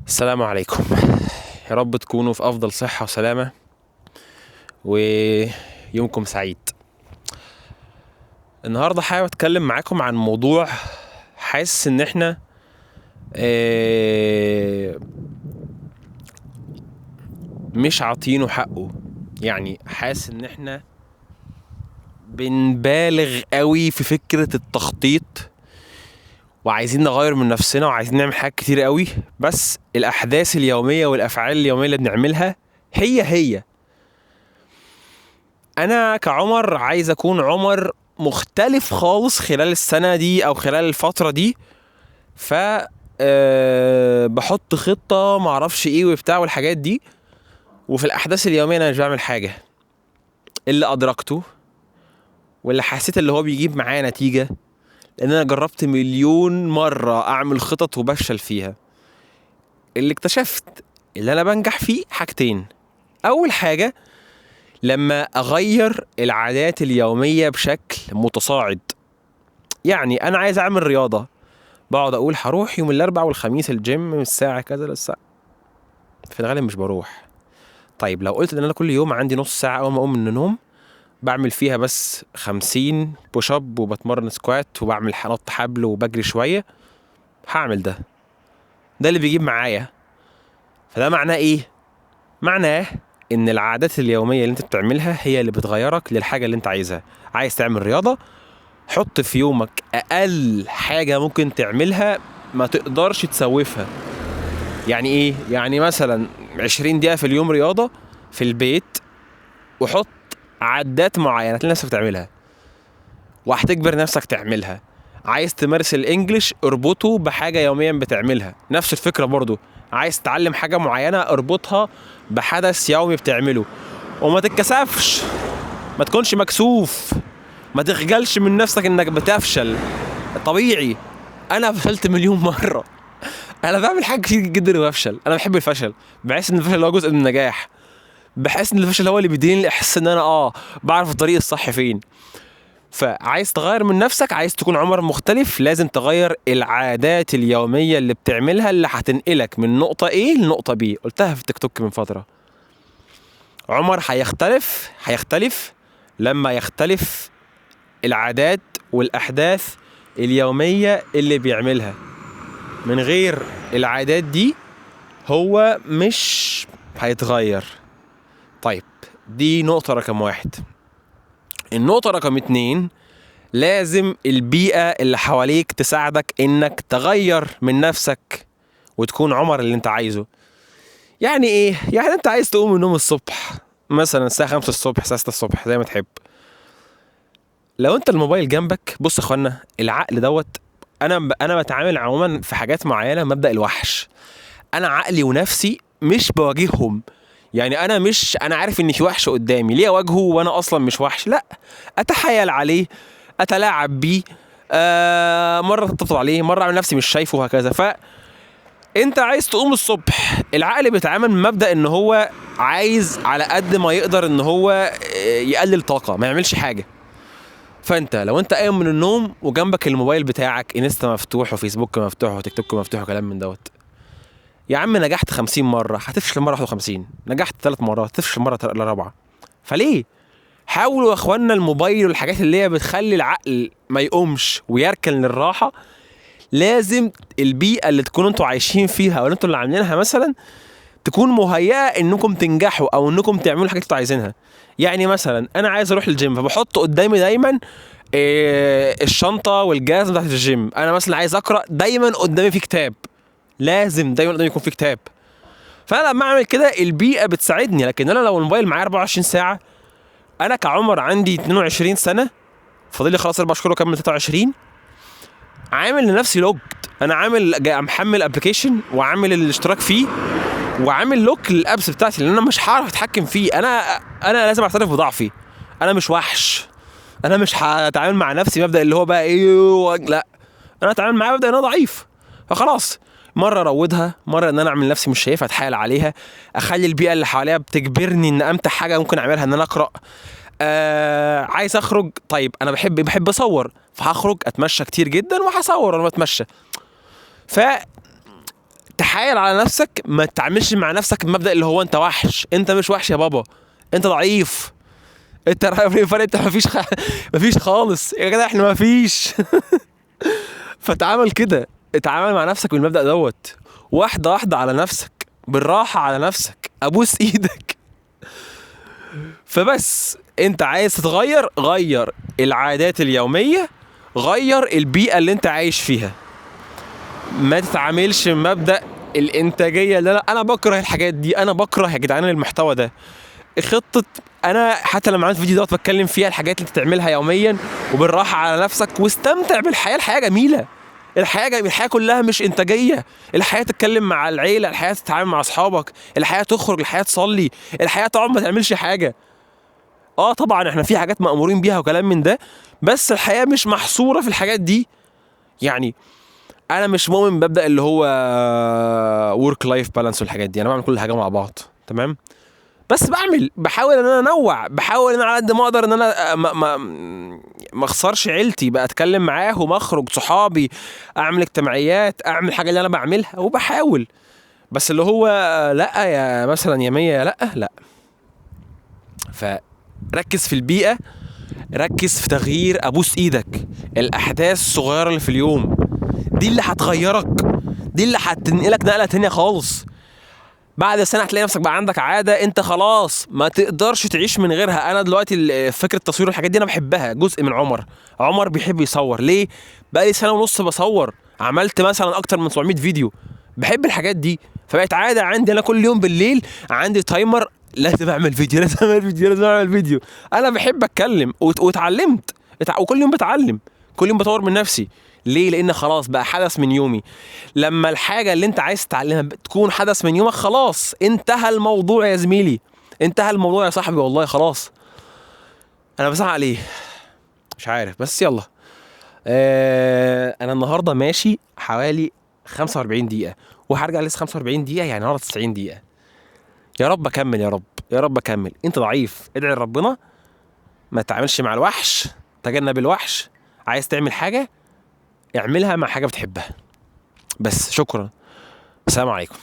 السلام عليكم. يا رب تكونوا في أفضل صحة وسلامة ويومكم سعيد. النهاردة حابب أتكلم معاكم عن موضوع حاسس إن إحنا مش عاطينه حقه. يعني حاسس إن إحنا بنبالغ قوي في فكرة التخطيط، وعايزين نغير من نفسنا وعايزين نعمل حاجات كتير قوي، بس الأحداث اليومية والأفعال اليومية اللي بنعملها هي هي. أنا كعمر عايز أكون عمر مختلف خالص خلال السنة دي أو خلال الفترة دي، ف بحط خطة معرفش إيه وبتاع والحاجات دي، وفي الأحداث اليومية أنا مش بعمل حاجة. اللي أدركته واللي حسيت اللي هو بيجيب معايا نتيجة، لأن أنا جربت مليون مرة أعمل خطط وبفشل فيها. اللي اكتشفت اللي أنا بنجح فيه حاجتين. أول حاجة لما أغير العادات اليومية بشكل متصاعد. يعني أنا عايز أعمل رياضة، بقعد أقول هروح يوم الأربعاء والخميس الجيم من الساعة كذا للساعة، في الغالب مش بروح. طيب لو قلت إن أنا كل يوم عندي نص ساعة أول ما أقوم من النوم بعمل فيها بس 50 push up وبتمرن squat وبعمل نط حبل وبجري شوية، هعمل ده. ده اللي بيجيب معايا. فده معناه ايه؟ معناه ان العادات اليومية اللي انت بتعملها هي اللي بتغيرك للحاجة اللي انت عايزها. عايز تعمل رياضة، حط في يومك اقل حاجة ممكن تعملها ما تقدرش تسوفها. يعني ايه؟ يعني مثلا 20 دقيقة في اليوم رياضة في البيت، وحط عادات معينة تلاقي نفسك بتعملها وهتجبر نفسك تعملها. عايز تمارس الانجليش، اربطه بحاجة يوميا بتعملها. نفس الفكرة برضو، عايز تتعلم حاجة معينة اربطها بحدث يومي بتعمله. وما تتكسفش، ما تكونش مكسوف، ما تخجلش من نفسك انك بتفشل. طبيعي، انا فشلت مليون مرة، انا بعمل حاجة كتير جدا وبفشل. انا بحب الفشل، بحس ان الفشل هو جزء من النجاح، بحس ان الفشل هو اللي بيديني الاحساس ان انا بعرف الطريق الصح فين. فعايز تغير من نفسك، عايز تكون عمر مختلف، لازم تغير العادات اليومية اللي بتعملها اللي هتنقلك من نقطة A لنقطة B. قلتها في التيك توك من فترة. عمر هيختلف لما يختلف العادات والأحداث اليومية اللي بيعملها. من غير العادات دي هو مش هيتغير. طيب دي نقطة رقم 1. النقطة رقم 2، لازم البيئة اللي حواليك تساعدك انك تغير من نفسك وتكون عمر اللي انت عايزه. يعني ايه؟ يعني انت عايز تقوم من النوم الصبح مثلا الساعة 5 الصبح، الساعة 6 الصبح، زي ما تحب. لو انت الموبايل جنبك، بص يا اخوانا، العقل دوت، انا بتعامل عموما في حاجات معينة مبدأ الوحش. انا عقلي ونفسي مش بواجههم. يعني انا عارف ان في وحش قدامي، ليه اواجهه وانا اصلا مش وحش؟ لا، اتحايل عليه، اتلاعب بيه، مرة اطبطب عليه، مرة اعمل نفسي مش شايفه، وهكذا. فانت عايز تقوم الصبح، العقل بيتعامل من مبدا ان هو عايز على قد ما يقدر ان هو يقلل طاقة، ما يعملش حاجة. فانت لو انت قايم من النوم وجنبك الموبايل بتاعك، انستا مفتوح وفيسبوك مفتوح وتيك توك مفتوح وكلام من دوت، يا عم نجحت 50 مرة هتفشل مرة 51، نجحت 3 مرات هتفشل مرة الرابعة. فليه؟ حاولوا يا اخوانا الموبايل والحاجات اللي هي بتخلي العقل ما يقومش ويركن للراحة، لازم البيئة اللي تكونوا انتوا عايشين فيها او انتوا اللي عاملينها مثلا تكون مهيئة انكم تنجحوا او انكم تعملوا الحاجات اللي انتوا عايزينها. يعني مثلا انا عايز اروح الجيم، فبحط قدامي دايما الشنطة والجزمة بتاعت الجيم. انا مثلا عايز اقرأ، دايما قدامي في كتاب، لازم دايما قدامي يكون في كتاب. فانا لما اعمل كده البيئة بتساعدني. لكن انا لو الموبايل معايا 24 ساعة، انا كعمر عندي 22 سنة، فاضل لي خلاص 4 شهور واكمل 23، عامل لنفسي lock. انا عامل محمل application وعامل الاشتراك فيه وعامل lock لل apps بتاعتي، لان انا مش هعرف اتحكم فيه. انا لازم اعترف بضعفي، انا مش وحش، انا مش هتعامل مع نفسي مبدا اللي هو بقى ايه، لا، انا هتعامل معاه مبدا ان انا ضعيف. فخلاص، مرة اروضها، مرة ان انا اعمل نفسي مش شايفها، اتحايل عليها، اخلي البيئة اللي حواليا بتجبرني ان امتع حاجة ممكن اعملها ان انا اقرا. عايز اخرج، طيب انا بحب اصور، فهخرج اتمشى كتير جدا وهصور وانا بتمشى. ف تحايل على نفسك، ما تتعاملش مع نفسك بمبدأ اللي هو انت وحش. انت مش وحش يا بابا، انت ضعيف، انت فرق، انت مفيش خالص يا جدع، احنا مفيش. فتعامل كده، اتعامل مع نفسك بالمبدأ دوت، واحدة واحدة على نفسك، بالراحة على نفسك، ابوس ايدك. فبس انت عايز تتغير، غير العادات اليومية، غير البيئة اللي انت عايش فيها. ما تتعاملش بمبدأ الانتاجية اللي انا بكره الحاجات دي، انا بكره يا جدعان المحتوى ده. خطة، انا حتى لما عملت فيديو دوت بتكلم فيها الحاجات اللي تعملها يوميا، وبالراحة على نفسك، واستمتع بالحياة. الحياة جميلة، الحياة جميلة، الحياة كلها مش انتاجية. الحياة تتكلم مع العيلة، الحياة تتعامل مع اصحابك، الحياة تخرج، الحياة تصلي، الحياة تقعد ما تعملش حاجة. طبعا احنا في حاجات مأمورين بيها وكلام من ده، بس الحياة مش محصورة في الحاجات دي. يعني انا مش مؤمن بمبدأ اللي هو work life balance والحاجات دي، انا بعمل كل حاجة مع بعض، تمام؟ بس بحاول ان انا انوع، بحاول ان انا على قد ما اقدر ان انا ما اخسرش عيلتي، بقى اتكلم معاهم، اخرج صحابي، اعمل اجتماعيات، اعمل الحاجة اللي انا بعملها، وبحاول. بس اللي هو لا يا مثلا يا مية، لا لا. فركز في البيئة، ركز في تغيير، ابوس ايدك الاحداث الصغيرة اللي في اليوم دي اللي هتغيرك، دي اللي هتنقلك نقله تانية خالص. بعد سنة هتلاقي نفسك بقى عندك عادة انت خلاص ما تقدرش تعيش من غيرها. انا دلوقتي فكرة التصوير والحاجات دي انا بحبها، جزء من عمر. عمر بيحب يصور ليه؟ بقى لي 1.5 سنة بصور، عملت مثلا اكتر من 700 فيديو، بحب الحاجات دي، فبقت عادة عندي. انا كل يوم بالليل عندي timer، لازم اعمل فيديو، لازم اعمل فيديو، لازم اعمل فيديو. انا بحب اتكلم واتعلمت، وكل يوم بتعلم، كل يوم بطور من نفسي. ليه؟ لان خلاص بقى حدث من يومي. لما الحاجة اللي انت عايز تتعلمها تكون حدث من يومك، خلاص انتهى الموضوع يا زميلي، انتهى الموضوع يا صاحبي، والله خلاص. انا بزعق ليه مش عارف، بس يلا. انا النهارده ماشي حوالي 45 دقيقة، وهرجع لسه 45 دقيقة، يعني النهارده 90 دقيقة. يا رب اكمل، يا رب، يا رب اكمل. انت ضعيف، ادعي لربنا، ما تتعاملش مع الوحش، تجنب الوحش. عايز تعمل حاجة اعملها مع حاجة بتحبها بس. شكرا، السلام عليكم.